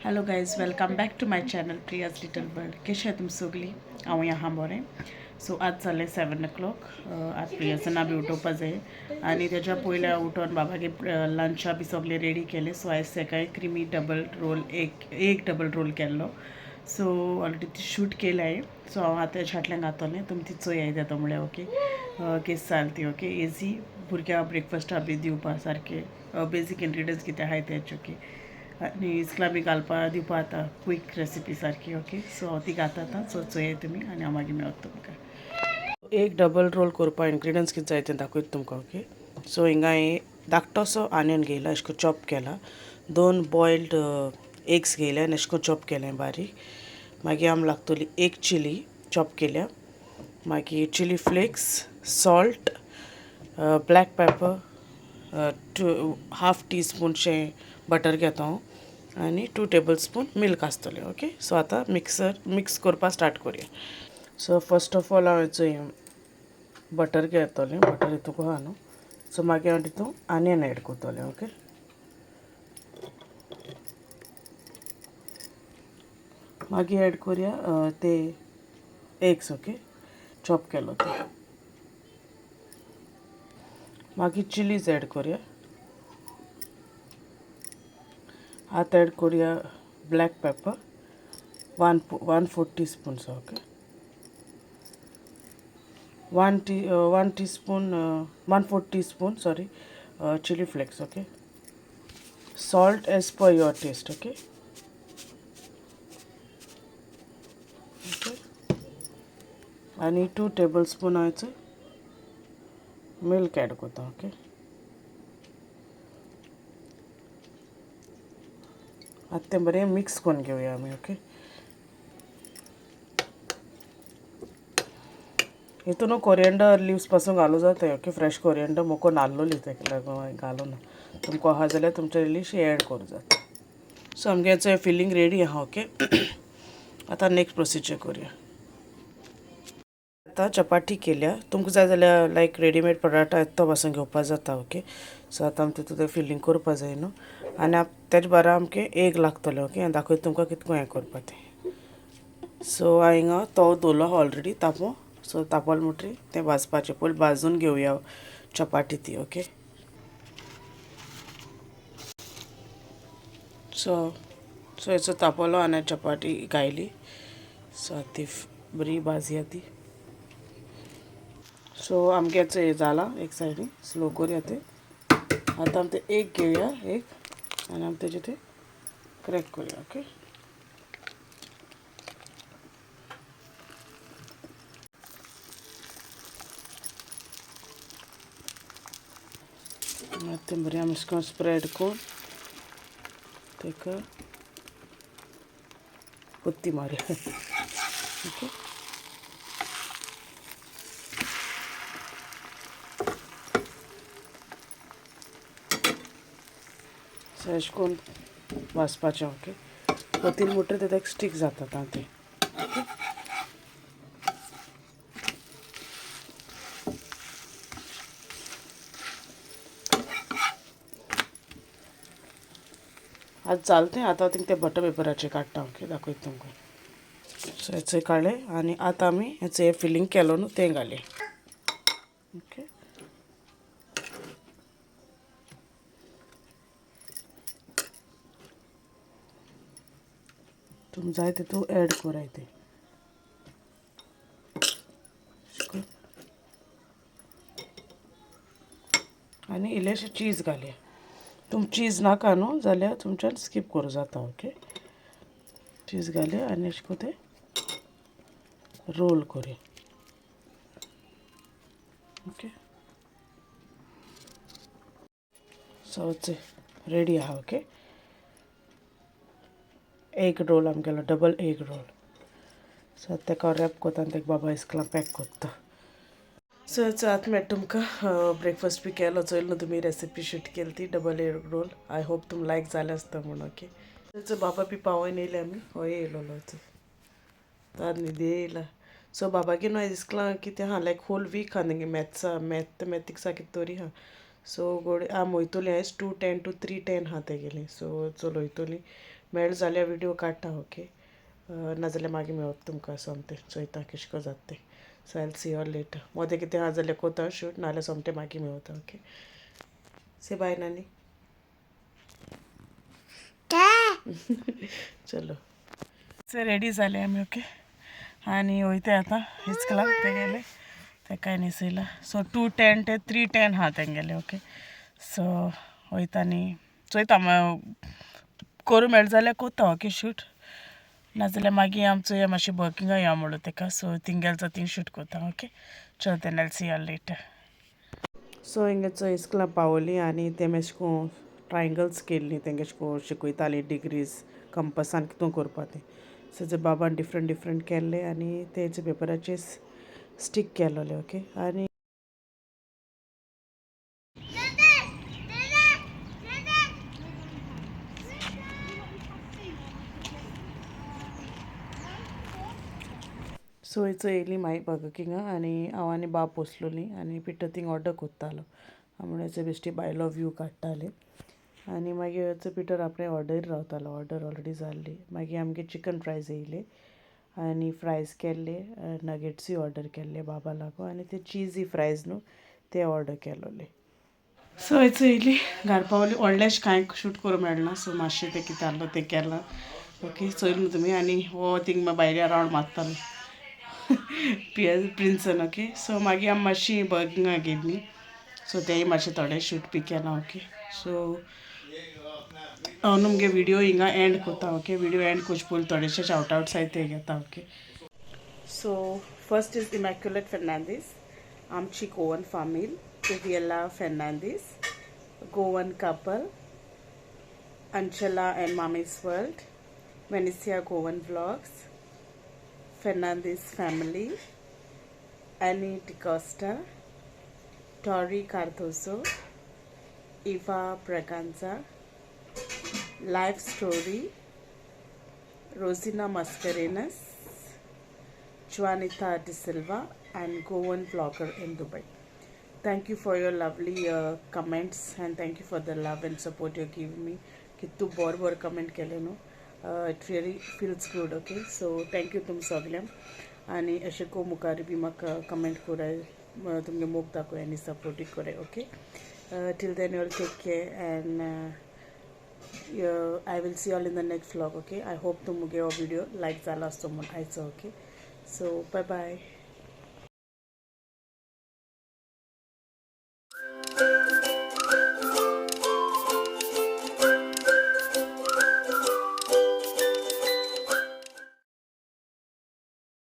Hello guys, welcome back to my channel Priya's little world. कशें तुम सगळीं? हांव आहा बरें. सो आज जालें 7 o'clock. आज प्रियासना बी उठोवपा जाय आनी तेज्या पयल्या उठोन बाबागे लंचा बी सगळें रेडी केलें. सो आयज सकाळी क्रिमी डबल रोल एक डबल रोल केल्लो. सो ऑलरेडी ती शूट केले हांवें. सो हांव आतां हेज्या घातलें, तुमी ती चोयाय जाता म्हळ्यार ओके केस जाल ती. ओके, इजी भुरग्यांक ब्रेकफास्टा बी दिवपा सारकें बेजीक इन्ग्रिडियंट्स कितें आहाय तेचे. ओके, आनी इस्कला बी घालपा दिवपा आतां क्वीक रेसिपी सारकी. ओके, सो हांव ती घाता आतां. सो चोयाय तुमी आनी हांव मागीर मेळत तुमकां. एक डबल रोल करपा इन्ग्रिडियंट्स कितें जाय तें दाखयता तुमकां. ओके, सो हिंगा हांवें धाकटोसो आनियन घेयला, अशें करून चॉप केला. 2 बॉयल्ड एग्स घेयले आनी अशें करून चॉप केलें बारीक. मागीर आमकां लागतली 1 चिली चॉप केल्या, मागीर chilli flakes, salt, black pepper, 2.5 टीस्पूनशें butter घेता हांव आनी 2 टेबल स्पून मिल्क आसतलें. ओके, सो आतां मिक्स करपा स्टार्ट करुया. सो फर्स्ट ऑफ ऑल हांव चोय बटर घेतलें, बटर हितूंक आहा न्हू. सो मागीर हांव तितून आनियन एड करतलें. ओके, मागीर एड करुया ते एग्स. ओके, चॉप केलो ते. मागीर चिलीज एड करुया. आतां एड करुया black pepper 1/4 teaspoon. Okay, 1 teaspoon, 1/4 teaspoon sorry chilli flakes. Okay, salt as per your taste. Okay, okay, आनी 2 टेबल स्पून हांवें मिल्क एड करता. ओके, आतां तें बरें मिक्स करून घेवया आमी. ओके, हितून न्हू कोरियंडर लिव्स पासून घालूं जाता. ओके, फ्रेश कोरियंडर मोको नाल्लोली तेका लागून हांवें घालूं ना. तुमकां आहा जाल्यार तुमचे इल्लीशी एड करूं जाता. सो आमगे फिलींग रेडी आहा. ओके, आतां नेक्स्ट प्रोसिजर करुया. आतां चपाटी केल्या, तुमकां जाय जाल्यार लायक रेडीमेड पराठा येता तो पासून घेवपा जाता. ओके, सो आतां आमकां तितून फिलींग करपा जाय न्हू आनी तेजे बारा आमकां एग लागतलें. ओके, हांव दाखयता तुमकां कितको हें करपा तें. सो हांवें हिंगा तोव दवरलो आहा ऑलरेडी तापो. सो तापोल म्हणटरी तें भाजपाचें, पयलीं भाजून घेवया चपाटी ती. ओके, सो सो हेचो तापोलो आनी चपाटी घायली. सो ती बरी भाजया ती. सो आमगे हें जालां एक सायडीन, स्लो करुया तें. आतां आमी तें एक घेवया एक आनी आमी तेजें तें क्रॅक करुया. ओके, आतां तें बरें आमी अशें करून स्प्रेड करून तेका पोत्ती मारया. ओके, सो अशें करून भाजपाचें. ओके, पोतीन म्हणटरी तें ताका स्टीक जाता आतां तें. ओके, आतां जालें तें. आतां हांव तें बटर पेपराचेर काडटा. ओके, दाखयता तुमकां. सो हेचें काडलें आनी आतां आमी हेचें फिलींग केलो न्हू तें घालया. ओके, तुम जाय तितू एड कराय तें. आनी इल्लेशें चीज घालया. तुम चीज नाका न्हू जाल्यार तुमच्यान स्कीप करूं जाता. ओके, चीज घालया आनी अशें करून तें रोल करुया. ओके, सो रेडी आहा. ओके, एग रोल आमगेलो डबल एग रोल. सो ताका रॅप करता आनी ताका बाबा इस्कला पॅक करता. सो हेचो आतां मेळटा तुमकां. ब्रेकफास्ट बी केलो, चोयल न्हू तुमी रेसिपी शूट केली ती double egg roll. I hope तुमकां लायक जालें आसता म्हूण. ओके, तेचो बाबा बी पावोवन येयले आमी, हय येयलोलो तो आतां न्हिदे येयला. सो बाबागे न्हू आयज इस्कला कितें आहा, लायक होल वीक आहा तेंगे मॅथ्सा, मॅथमॅटिक्सा कितें तरी आहा. सो गोडे आम वयतोली आयज 2:10 to 3:10 आहा तेगेलें. सो चल वयतोली, मेळ जाल्यार व्हिडियो काडटा ओके, नाजाल्यार मागीर मेळप तुमकां सोमतें चोयता केशें कोन्न जाता तें. So I see all later. मोदें कितें आहा जाल्यार कोता शूट, नाजाल्यार सोमतें मागीर मेवता ओके. से बाय नानी. चलो से रेडी जाले आमी ओके आनी वयता आतां इस्कलाक तेगेले तेकाय न्हेसयला. सो 2:10 ते 3:10 आहा तेंगेले ओके. सो वयता आनी चोयता करूं मेळ जाल्यार कोता ओके शूट, नाजाल्यार मागीर आम चोया मातशें बर्किंगा या म्हणलो तेका. सो थिंग गेल जाल्यार थिंग शूट कोता ओके. चल then I see you later. So हिंगा चोय इस्कला पावली आनी ते एशें कोन्न ट्रायंगल्स केल्ली तेंगे एशें कोन्न शिकयताली डिग्रीज कंपसान कितू करपा तें. सो ते बाबान डिफरंट डिफरंट केल्ले आनी तेजे पेपराचेर स्टीक केलोले ओके. आनी सो चोय येयली मागीर बर्गर किंगा आनी हांव आनी बाब पोसलोली आनी पिटर थिंग ऑर्डर कोत्तालो म्हणल्यार बेश्टी भायलो व्यू काडटाले आनी मागीर पिटर आपणे ऑर्डर रावतालो, ऑर्डर ऑलरेडी जाल्ली. मागीर आमगे चिकन फ्रायज येयले आनी फ्रायज केल्ले, नगेट्सूय ऑर्डर केल्ले बाबा लागो आनी ते चिजी फ्रायज न्हू ते ऑर्डर केलोले. सो चोय येयली घर पावली, व्हडलेंशें कांय शूट करूं मेळना. सो मातशें तें कितें आहलो तें केलां ओके. चोयल न्हू तुमी आनी हो थिंग भायल्या रावंड मारतालो प्रिन्सन ओके. सो मागीर आमी मातशी बर्गिंगा गेल्ली, सो तेंय मातशें थोडें शूट बी केलां ओके. सो हांव न्हू मुगे व्हिडियो हिंगा एंड कोता ओके. व्हिडियो एंड करचे पयलीं थोडेशे शावट आवट्स आहाय ते घेता okay. So first is Immaculate Fernandes, आमची गोवन फामील, Aviela Fernandes, Goan couple, Anchala and Mami's world, Venicia Goan vlogs, Fernandes family, Annie D'Costa, Tori Cardozo, Eva Braganza, life story, Rosina Mascarenhas, Juanita D'Silva and Goan vlogger in Dubai. Thank you for your lovely comments and thank you for the love and support you give me. कितू बोर बोर comment केले न्हू, it really feels good okay. So thank you तुम सगल्यांक आनी अशें को मुखार बी म्हाका comment कराय, तुमगे मोग दाखय आनी सपोर्टूय कराय okay. Till then you all take care and I will see all in the next vlog okay. I hope तुम मुगे हो व्हिडिओ लायक जाला आसतो म्हूण आयचो okay. So bye bye.